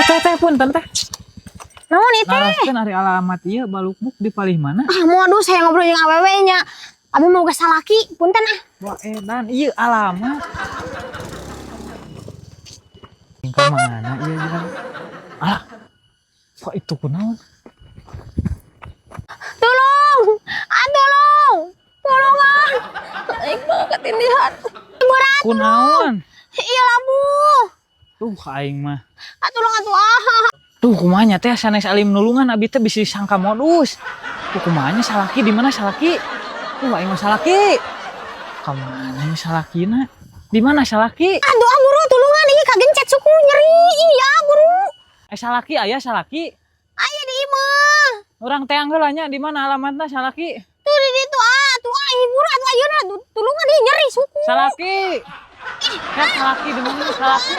Teh, teh, punten, teh. Naon itu? Naroskeun ari alamat ieu Balukbuk di palih mana? Ah, modus saya ngobrol jeung awewe nya. Abi mau ke salaki, punten ah. Wah, edan ieu alamat. Ka mana ieu jalan? Alah. Kok itu kunaon? Tolong! Ah, tolong! Tolongan! Aing mah ketindihan. Berat. Kunaon? Iya, labu. Tuh, aing mah. Ah, tolong atuh ah. Tuh, kumaha nya teh, sanes alim nulungan abi teh bisa disangka modus. Tuh, kumaha nya, salaki di mana salaki? Tuh, aing mah salaki. Ka mana nya salakina? Di mana salaki? Aduh, ah, buru tulungan, ieu kagencet suku, nyeri. Iya, buru. Eh, salaki aya salaki? Aya di imah. Urang teang heula nya, di mana alamatna salaki? Tuh di ditu ah, tuh ah, ieu buru atuh ayeuna tulungan, ieu nyeri suku. Salaki. Ya, salaki di mana salaki?